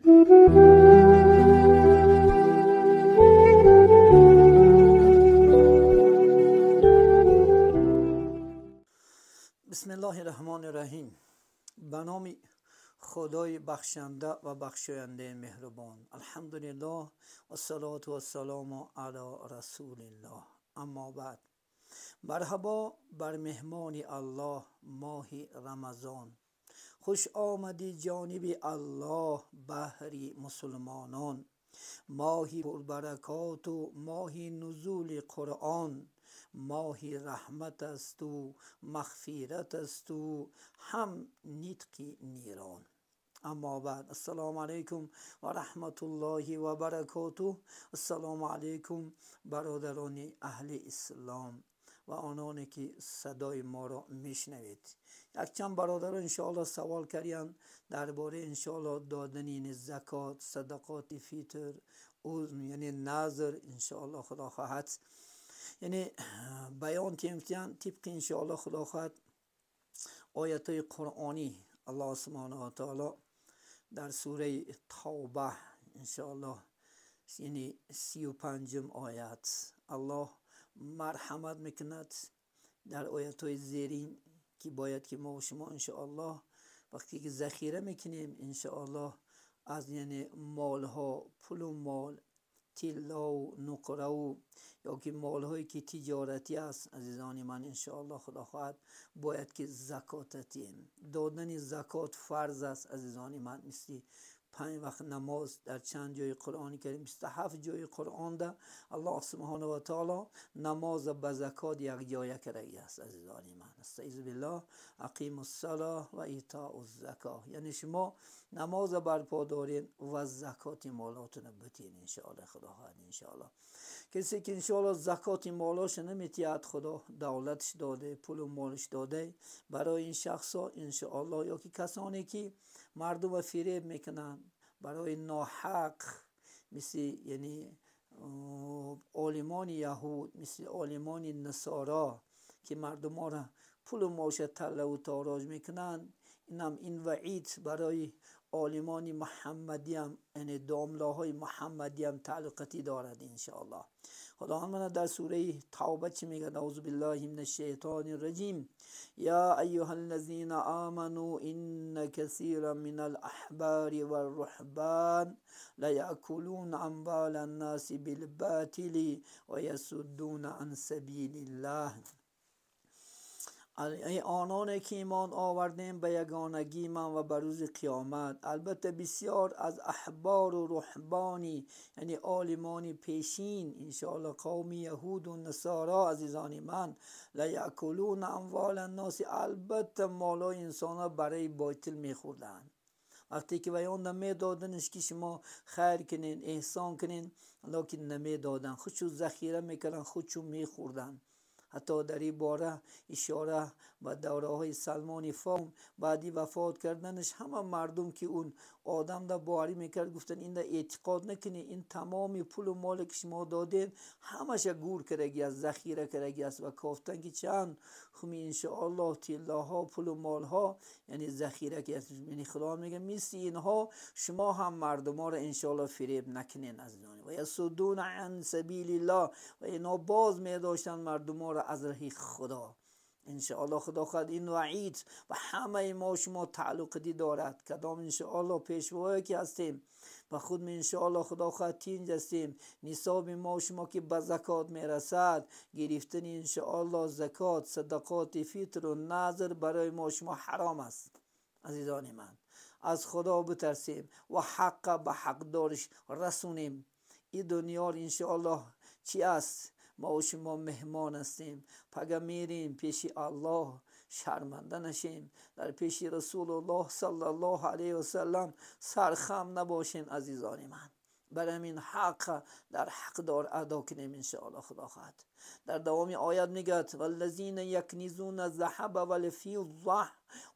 بسم الله الرحمن الرحیم. به نام خدای بخشنده و بخشاینده مهربان. الحمدلله و الصلاة و السلام علی رسول الله. اما بعد، مرحبا بر مهمان الله ماه رمضان. خوش آمدی جانب الله بهری مسلمانان. ماهی پربرکات و ماهی نزول قرآن، ماهی رحمت است و مغفرت است و هم نطق نیران. اما بعد، السلام علیکم و رحمت الله و برکاته. السلام علیکم برادران اهل اسلام و آنانی که صدای ما را میشنوید. یک چند برادران انشاءالله سوال کردند درباره انشاءالله دادن زکات، صدقات فطر، یعنی نظر انشاءالله خدا خواهد یعنی بیان کردن طبق انشاءالله خدا خواهد آیت های قرآنی. الله سبحانه و تعالی در سوره توبه انشاءالله یعنی 35 آیت الله مرحمت میکند در آیت های زیرین که باید که ما و شما انشاءالله وقتی که ذخیره میکنیم انشاءالله از یعنی مالها، پول و مال، طلا و نقره و یا که مالهایی که تجارتی است، عزیزان من انشاءالله خدا خواهد باید که زکات دهیم. دادن زکات فرض است عزیزان من، مثل 5 وقت نماز در چند جای قرآن کریم، 27 جای قرآن ده الله سبحانه و تعالی نماز به زکات یک جای کرده است عزیزان من. استعیذ بالله، اقیم الصلاه و ایتاء الزکاه، یعنی شما نماز برپا دارین و زکات مالاتون بتین انشاءالله خدا خواهد. انشاءالله کسی که انشاءالله زکات مالاش نمیتید، خدا دولتش داده، پول و مالش داده، برای این شخصا انشاءالله یا که کسانی که مردم فریب میکنن برای ناحق، مثل یعنی عالمان یهود، مثل عالمان نصارا که مردم ها را پول و ماش طله و تاراج میکنن، اینم این وعید برای عالمان محمدی هم، یعنی داملاهای محمدی هم تعلقاتی دارد انشاءالله. خداوند من در سوره توبه چی میگه؟ اعوذ بالله من الشیطان الرجیم. یا ایها الذین آمنوا ان کثیرا من الاحبار والرهبان لیأکلون اموال الناس بالباطل ویصدون عن سبیل الله. ای آنان که ایمان آوردیم به یگانگی من و به روز قیامت، البته بسیار از احبار و رهبانی یعنی عالمان پیشین انشاءالله قوم یهود و نصارا عزیزان من، لیأکلون اموال الناس، البته مالای انسان ها برای باطل میخوردند. وقتی که بیان نمیدادنش که شما خیر کنین، احسان کنین، لکن نمیدادن، خودشو ذخیره میکردن، خودشو میخوردن. حتی در این باره اشاره به دوره های سلمان فارسی بعدی وفات کردنش، همه مردم که اون آدم در باوری میکرد گفتن این در اعتقاد نکنی، این تمام پول و مال که شما دادین همش گور کرگی است، ذخیره کرگی است و کافتن که چند خمی انشاءالله طلاها، پول و مالها یعنی ذخیره کرد. یعنی خدا میگه مثل اینها شما هم مردم ها را انشاءالله فریب نکنین عزیزان. و یصدون عن سبیل الله، و اینا باز میداشتن مردم ها را از راه خدا. انشاءالله خدا خواهد این وعید و همه ما شما تعلق دی دارد. کدام انشاءالله پیشوایی که هستیم و خود می انشاءالله خدا خواهد تینج هستیم، نصاب ما شما که به زکات میرسد، گرفتن انشاءالله زکات، صدقات فطر و نظر برای ما شما حرام است عزیزان من. از خدا بترسیم و حق به حقدارش رسونیم. این دنیا انشاءالله چی است؟ ما و شما مهمان هستیم، پگه میریم پیش الله، شرمنده نشیم، در پیش رسول الله صلی الله علیه و سلم سرخم نباشیم عزیزان من. برای همین حق در حقدار ادا کنیم انشاءالله خدا خواهد. در دوام آیت میگه والذین یکنزون الذهب والفضة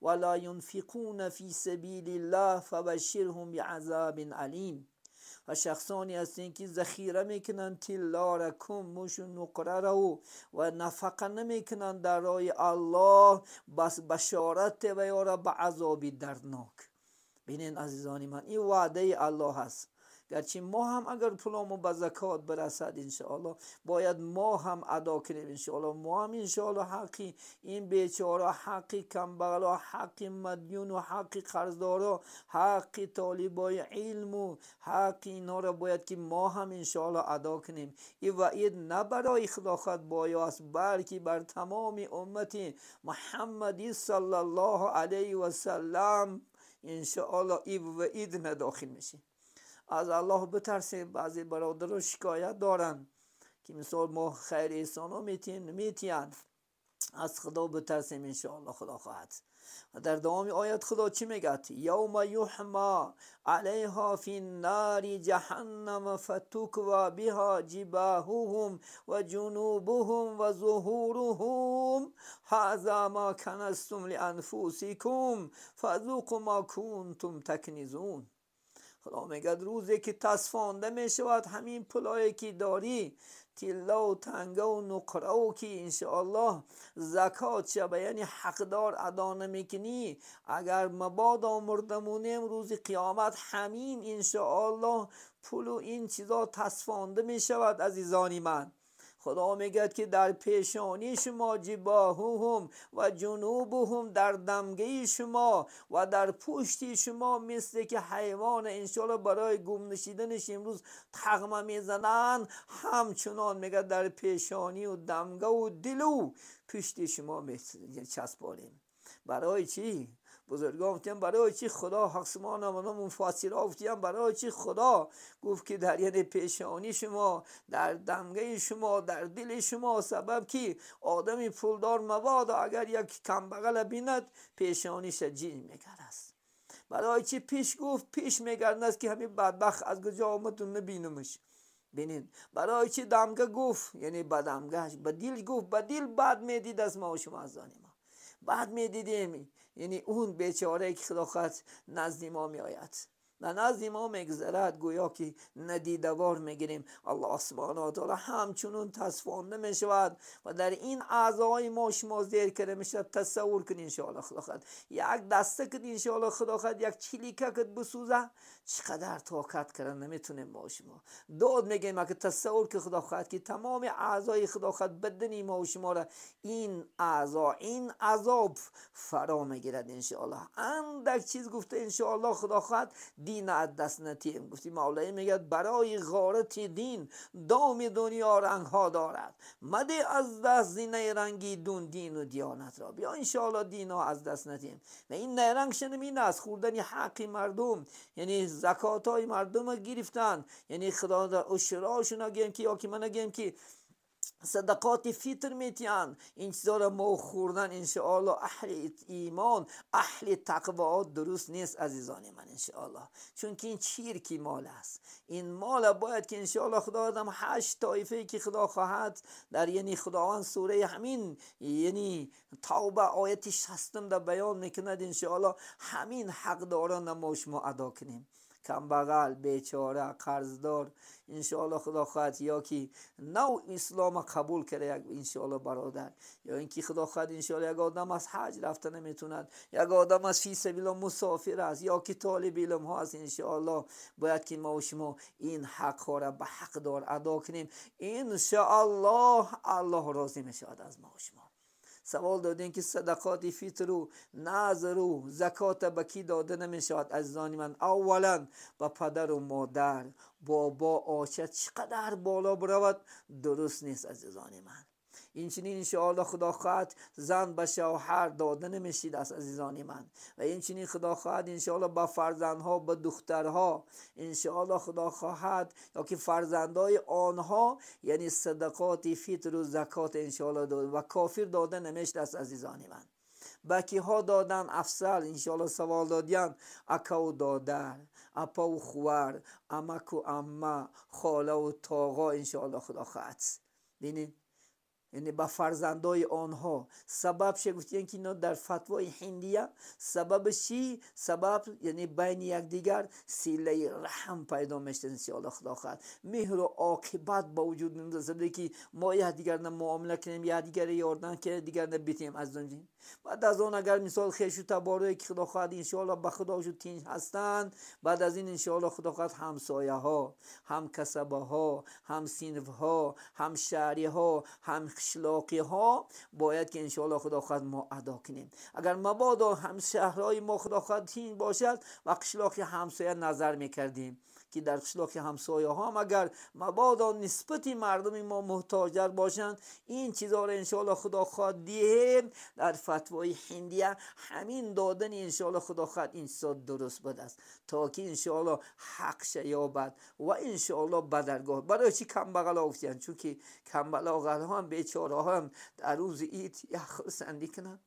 ولا ينفقون فی سبیل الله فبشرهم بعذاب علیم. و شخصانی هستند که ذخیره میکنند طلا را، کموش و نقره را و نفقه نمیکنند در راه الله، بس بشارت و یارا به عذاب دردناک. ببینین عزیزان من، این وعده الله هست. گرچه ما هم اگر پولامون به زکات برسد انشاءالله باید ما هم ادا کنیم انشاءالله. ما هم انشاءالله حقی این بیچاره، حقی کمبغلا، حقی مدیون و حقی قرضدارا، حقی طالبای علم و حقی اینا را باید که ما هم انشاءالله ادا کنیم. این وعید نه برای خدا خود بایاست، بلکه بر تمام امت محمدی صلی الله علیه و سلم انشاءالله این وعید نداخل میشه. از الله بترسیم. بعضی برادرها شکایت دارن که مثال ما خیر احسان ها میتیم نمیتین. از خدا بترسیم انشاءالله خدا خواهد. و در دوام آیت خدا چی میگه؟ یوم یحما علیها فی النار جهنم فتکوی بها جباههم و جنوبهم و ظهورهم هذا ما کنزتم لانفسکم فذوقوا ما کنتم تکنزون. خدا میگه روزی که تصفانده میشود همین پولایی که داری، طلا و تنگه و نقره و که انشاءالله زکات شبه، یعنی حقدار ادا نمیکنی، اگر مبادا مردمونیم روز قیامت همین انشاءالله پول و این چیزا تصفانده میشود. عزیزانی من، خدا میگه که در پیشانی شما جباههم و جنوبهم، در دمگه شما و در پشت شما، مثل که حیوان انشاءالله برای گم نشیدنش امروز تغمه میزنن، همچنان میگه در پیشانی و دمگه و دل و پشت شما چسبانیم. برای چی؟ بزرگان گفتیم برای چی خدا حق سبحانه و مفسرها گفتیم برای چی خدا گفت که در یعنی پیشانی شما، در دمگه شما، در دل شما، سبب که آدم پولدار مبادا اگر یک کمبغل بیند پیشانیش جین میکرد است. برای چی پیش گفت؟ پیش میگرد است که همین بدبخت از کجا آمد و نبینمش. ببینید برای چی دمگه گفت؟ یعنی به دمگهش، به دل گفت، به دل بد میدید از ما و شما از ما بعد میدیدیم، یعنی اون بیچاره که خدا خواهد نزد ما میآید و نزد ما میگذرد، گویا که ندیدوار میگیریم. الله سبحانه و تعالی همچنون تصفانده میشود و در این اعضای ما شما زیر کرده میشود. تصور کن انشاءالله خدا خواهد یک دسته کد انشاءالله خدا خواهد یک چلیکه کد بسوزه، چقدر طاقت کردن نمیتونیم ما شما. داد میگیم که تصور که خدا خواهد که تمام اعضای خدا خواهد بدنی ما و شما را این اعضا این عذاب فرا میگیرد انشاءالله. اندک چیز گفته انشاءالله خدا خواهد دین از دست نتیم. گفتی مولای میگه برای غارت دین دام دنیا رنگ ها دارد، مده از دست زینه رنگی دون دین و دیانت را. بیا انشاءالله دین ها از دست ندیم. و این نیرنگ شنمین است خوردن حق مردم، یعنی زکات های مردم گرفتن، یعنی خدا در اشراشون گیم که یا که من گیم که صدقات فطر میتیان، این چیزا را ما خوردن انشاءالله اهل ایمان اهل تقوا درست نیست عزیزان من انشاءالله، چون که این چیرکی مال است. این مال باید که انشاءالله خدا آدم 8 طایفه که خدا خواهد در یعنی خداوند سوره همین یعنی توبه آیت 60 در بیان میکند انشاءالله همین حق داران ما شما ادا کنیم. کمبغل، بیچاره، قرضدار انشاءالله خدا خواهد یا که نو اسلام قبول کرده یک انشاءالله برادر، یا اینکه خدا خواهد انشاءالله یک آدم از حج رفته نمیتوند، یک آدم از فی سبیل مسافر است، یا که طالب علم ها است، انشاءالله باید که ما و شما این حق ها را به حق دار ادا کنیم. انشاءالله الله راضی میشود از ما و شما. سوال دادین که صدقات فطر و نذر و زکات به کی داده نمیشود؟ عزیزان من، اولا به پدر و مادر، بابا، آچه چقدر بالا برود درست نیست عزیزان من. اینچنین انشاءالله خدا خواهد زن به شوهر داده نمیشید از عزیزان من، و اینچنین خدا خواهد انشاءالله به فرزندها، به دخترها انشاءالله خدا خواهد یا که فرزندهای آنها، یعنی صدقات فطر و زکات انشاءالله داده و کافر داده نمیشد از عزیزان من. بکی ها دادن افضل انشاءالله. سوال دادین اکا و دادر، اپا و خوار، امک و عمه، خاله و تاغا انشاءالله خدا خواهد. بینید Яъне ба фарзандои онҳо. Сабаб ше гуфтем ки ино дар фатвои ҳиндия сабаб чӣ? Сабаб яъне байни якдигар силаи раҳм пайдо мешавад иншоаллоҳ худо хоҳад. Меҳру оқибат ба вуҷуд меояд ки мо якдигарро муомила кунем, якдигарро ёрдам кунем, якдигарро битем аз он. Баъд аз он агар мисол хешу таборое ки худо хоҳад иншоаллоҳ ба худошу тинҷ ҳастанд, баъд аз ин иншоаллоҳ худо хоҳад ҳамсояҳо, ҳамкасабаҳо, ҳамсинфҳо, ҳамшаҳриҳо, ҳамқишлоқиҳо бояд ки иншоаллоҳ худо хоҳад мо адо кунем. Агар мабодо ҳамшаҳрҳои мо худо хоҳад тинҷ бошад ва қишлоқи ҳамсоя назар мекардем ки дар қишлоқи ҳамсояҳо ҳам агар мабодо нисбати мардуми мо муҳтоҷтар бошанд, ин чизҳоро иншоаллоҳ худо хоҳад диҳем. Дар фатвои ҳиндия ҳамин додани иншоаллоҳ худо хоҳад ин чизҳо дуруст будааст то ки иншоаллоҳ ҳақша ёбад ва иншоаллоҳ ба даргоҳ. Барои чӣ камбағалҳо гуфтиянд? Чунки камбағалҳо ҳам бечораҳо ҳам дар рӯзи ид як хурсандӣ кунанд,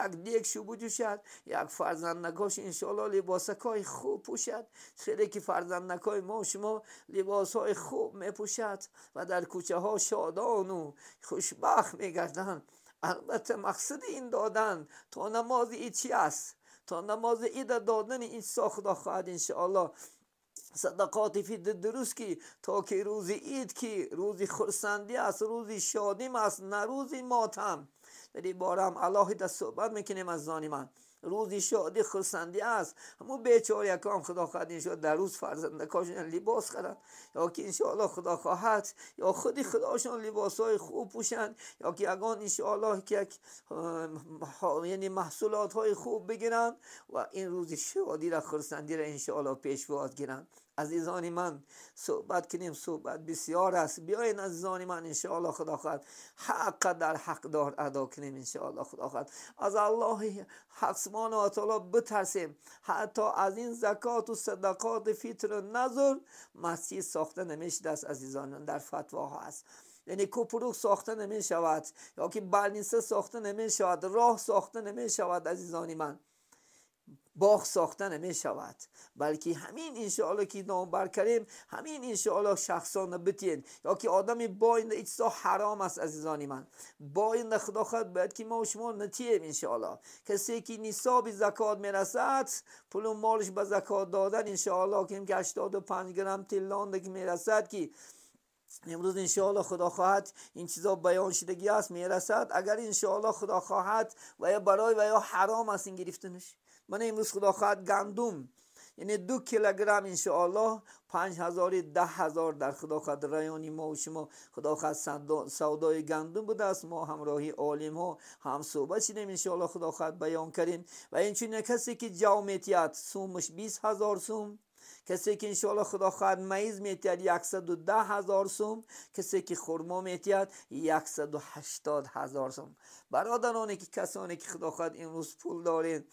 як дег шубу ҷӯшад, як фарзандакош иншоаллоҳ либосакҳои хуб пӯшад. Хеле ки фарзандакҳои мо шумо либосҳои хуб мепӯшад ва дар кӯчаҳо шодону хушбахт мегарданд. Албатта мақсади ин додан то намози ид чи аст? То намози ида додани ин чизҳо худо хоҳад иншоаллоҳ садақоти фитр дуруст ки то ки рӯзи ид ки рӯзи хурсандӣ аст, рӯзи шодим аст, на рӯзи мотам. Дар ин бора ҳам алоҳида суҳбат мекунем азизони ман. Рӯзи шодӣ хурсандӣ аст. Ҳамун бечораякам худо хоҳад иншоаллоҳ дар рӯз фарзандакошон либос харанд, ё ки иншоаллоҳ худо хоҳад ё худи худошон либосҳои хуб пӯшанд, ё ки ягон иншоаллоҳ ки як яъне маҳсулотҳои хуб бигиранд ва ин рӯзи шодиро хурсандиро иншоаллоҳ пешвоз гиранд. Азизони ман суҳбат кунем, суҳбат бисёр аст. Биёед азизони ман иншоаллоҳ худо хоҳад ҳаққа дар ҳақдор адо кунем иншоаллоҳ худо хоҳад. Аз Аллоҳи ҳақ субҳонаҳу ва таоло битарсем. Ҳатто аз ин закоту садақоти фитру назр масҷид сохта намешудааст азизони ман, дар фатвоҳо аст. Яъне кӯпрук сохта намешавад ё ки балниса сохта намешавад, роҳ сохта намешавад азизони ман, боғ сохта намешавад, балки ҳамин иншоаллоҳ ки номбар кардем, ҳамин иншоаллоҳ шахсона битиен ё ки одами боинда ин чизҳо ҳаром аст азизони ман. Боинда худо хоҳад бояд ки мо шумо натием иншоаллоҳ. Касе ки нисоби закот мерасад, пулу молш ба закот додан иншоаллоҳ ки 85 грамм тиллонда ки мерасад, ки имрӯз иншоаллоҳ худо хоҳад ин чизо баён шудагӣ аст, мерасад. Агар иншоаллоҳ худо хоҳад ва ё барои ва ё ҳаром аст ин гирифтанаш. Ман имрӯз худо хоҳад гандум яъне 2 килограмм иншоаллоҳ 5000 10,000 дар худо хоҳад райони мо ва шумо худо хоҳад савдои гандум будааст. Мо ҳамроҳи олимҳо ҳам суҳбат шудем иншоаллоҳ худо хоҳад баён кардем. Ва инчунин касе ки ҷав метиҳад сумаш 20,000 сум, касе ки иншоаллоҳ худо хоҳад маиз метиҳад 110,000 сум, касе ки хурмо метиҳад 180,000 сум. Бародароне ки касоне ки худо хоҳад имрӯз пул доред,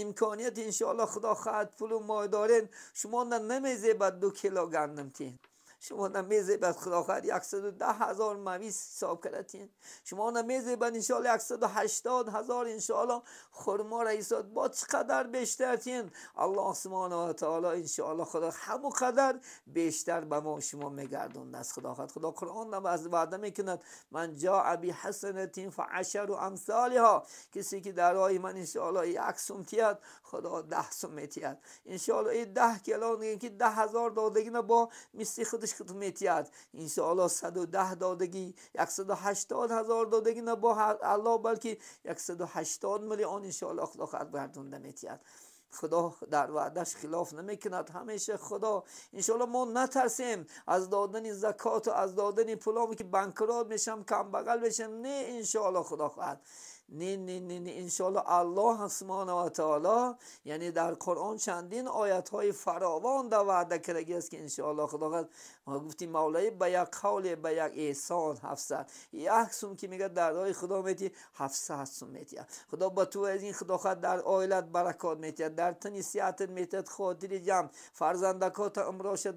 имконият иншоаллоҳ худо хоҳад пулу мой доред, шумо намезебад 2 кило гандум тиҳед, шумо намезебад худо хоҳад 110,000 мавиз ҳисоб карда тиҳед, шумо намезебад иншоаллоҳ 180,000 иншоаллоҳ хурморо ҳисоб бо чӣ қадар бештар тиҳед, аллоҳ субҳонаҳу ва таоло иншоаллоҳ худо ҳамон қадар бештар ба мо шумо мегардонад. Худо хоҳад худо қуръон ваъда мекунад ман ҷоа биҳасанатин фаашару амсолиҳо, касе ки дар роҳи ман иншоаллоҳ 1 сум тиҳад, худо 10 сум метиҳад. Иншоаллоҳ ин 10 кило ки 10,000 додагина бо мисли худаш худ метиҳад. Иншоаллоҳ 110 додагӣ, 180,000 додагӣ на бо аллоҳ, балки 180 миллион иншоаллоҳ худо хоҳад гардонда метиҳад. Худо дар ваъдаш хилоф намекунад ҳамеша худо. Иншоаллоҳ мо натарсем аз додани закоту аз додани пулом ки банкрот мешам, камбағал мешам. Не, иншоаллоҳ худо хоҳад. Не, не, не, не, иншоаллоҳ аллоҳ субҳонаҳу ва таоло яъне дар қуръон чандин оятҳои фаровон да ваъда кардагӣ аст ки иншоаллоҳ худо хоҳад. Мо гуфтим мавлои ба як қавле ба як эҳсон 700 як сум ки мегӯяд дар роҳи худо метиҳ, 700 сум метиҳад. Худо ба ту аз ин худо хоҳад дар оилат баракот метиҳад, дар тани сиҳатат метиҳад, хотири ҷамъ, фарзандакота умроша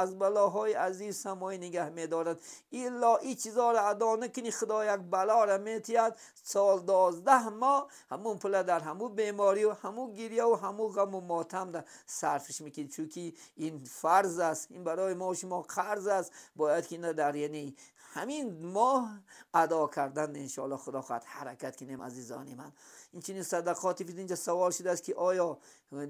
аз балоҳои азиз самои нигаҳ медорад. Илло ин чизоро адо накунӣ, худо як балоро метиҳад, сол 11 ماه همون پول در همون بیماری و همون گریه و همون غم و ماتم در صرفش میکنید، چون که این فرض است، این برای ما شما قرض است، باید که اینا در یعنی همین ماه ادا کردن انشاءالله خدا خواهد حرکت کنیم عزیزان من. این چنین صدقاتی فطر اینجا سوال شده است که آیا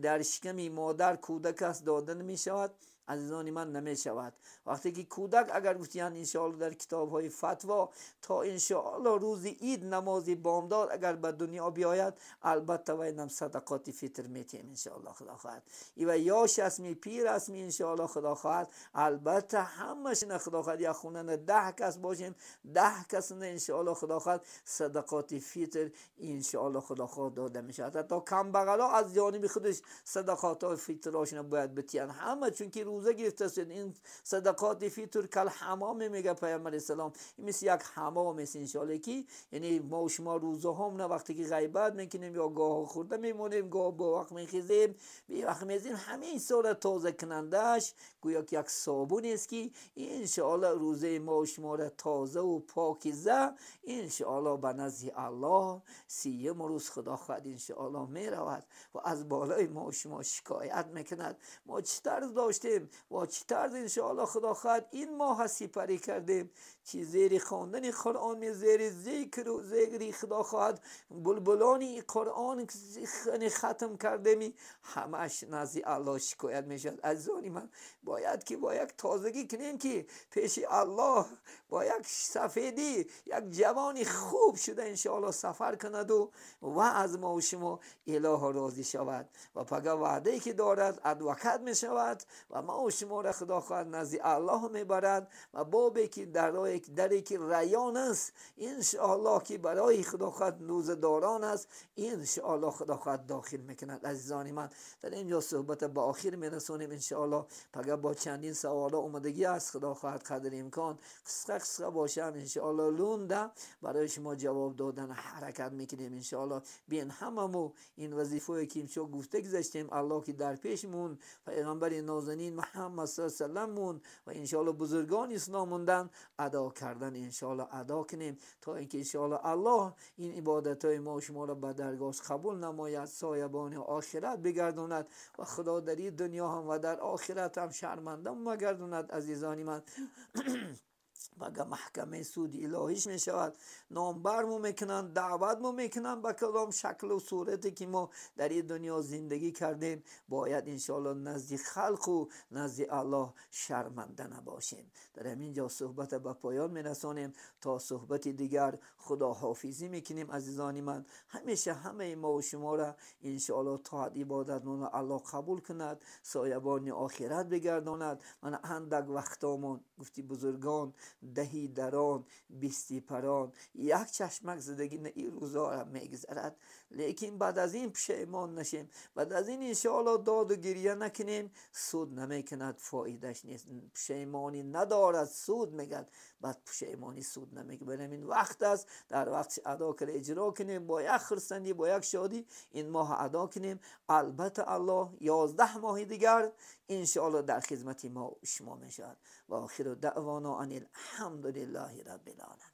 در شکمی مادر کودک است داده نمی شود؟ عزیزان من نمی شود. وقتی که کودک اگر گفتیان انشاءالله در کتاب های فتوا تا انشاءالله روز عید نماز بامداد اگر به دنیا بیاید، البته و اینم صدقات فطر میتیم انشاءالله خدا خواهد. ای و یاش است می پیر است می انشاءالله خدا خواهد، البته همش نه خدا خواهد یا خونه 10 کس باشیم، 10 کس نه انشاءالله خدا خواهد صدقات فطر انشاءالله خدا خواهد داده میشه. حتی کم بغلا از جانب خودش صدقات فطراشون باید بتیان همه، چون که روزه گرفته است. این صدقات فطر کل حمام میگه پیامبر اسلام، این مثل یک حمام است انشاءالله که یعنی ما و شما روزه هم نه وقتی که غیبت میکنیم یا گاه خورده میمونیم، گاه با وقت میخیزیم، بی وقت میزیم، همه این سال تازه کنندش گویا که یک صابون است که انشاءالله روزه ما و شما را تازه و پاکیزه انشاءالله به نزد الله 30 روز خدا خواهد انشاءالله میرود و از بالای ما و شما شکایت میکند ما چه طرز داشتیم و چه طرز انشاءالله خدا خواهد این ماه سپری کردیم، چی زیر خواندن قرآن می زیر ذکر و ذکر خدا خواهد بلبلانی قرآن ختم کردیم، همش نزد الله شکایت میشد. عزیزان من باید که با یک تازگی کنیم که پیش الله با یک سفیدی یک جوانی خوب شده انشاءالله سفر کند و از ما و شما اله راضی شود و پگه وعده که دارد ادوکت می شود و ما و شما را خدا خواهد نزد الله میبرد و بابی که دری که ریان است انشاءالله که برای خدا خواهد روزه‌داران است انشاءالله خدا خواهد داخل میکند. عزیزان من در اینجا صحبت به آخر میرسونیم انشاءالله. پگه با چندین سوالا اومدگی است، خدا خواهد قدر امکان قصه قصه باشم انشاءالله لونده برای شما جواب دادن حرکت میکنیم انشاءالله. بین هممو این وظیفه که امشب گفته گذاشتیم الله که در پیشمون پیغمبر نازنین محمد صلی الله علیه و سلم و انشاءالله بزرگان اسلام موندن ادا کردن انشاءالله ادا کنیم تا اینکه انشاءالله الله این عبادت های ما شما را به درگاهش قبول نماید، سایبان آخرت بگرداند و خدا در این دنیا هم و در آخرت هم شرمنده مگرداند. عزیزان من بگه محکمه سود الهیش می شود، نامبرمو میکنن، دعوتمو میکنن به کدام شکل و صورتی که ما در این دنیا زندگی کردیم باید انشاءالله نزد خلق و نزد الله شرمنده نباشیم. در همینجا صحبت به پایان میرسانیم تا صحبت دیگر خداحافظی میکنیم. عزیزان من همیشه همه ما و شما را انشاءالله طاعت عبادتمون را الله قبول کند، سایبان آخرت بگرداند. من اندک وقتامون گفتی بزرگان دهی دران بیستی پران یک چشمک زدگی نه این روزا را میگذرد، لیکن بعد از این پشیمان نشیم، بعد از این انشاءالله داد و گریه نکنیم، سود نمیکند، فایدهش نیست، پشیمانی ندارد سود میگد، بعد پشیمانی سود نمیکند. برای این وقت است در وقت ادا کرده اجرا کنیم با یک خرسندی با یک شادی این ماه ادا کنیم. البته الله 11 ماه دیگر انشاءالله در خدمت ما و شما میشود. و آخر دعوانا ان الحمد لله رب العالمین.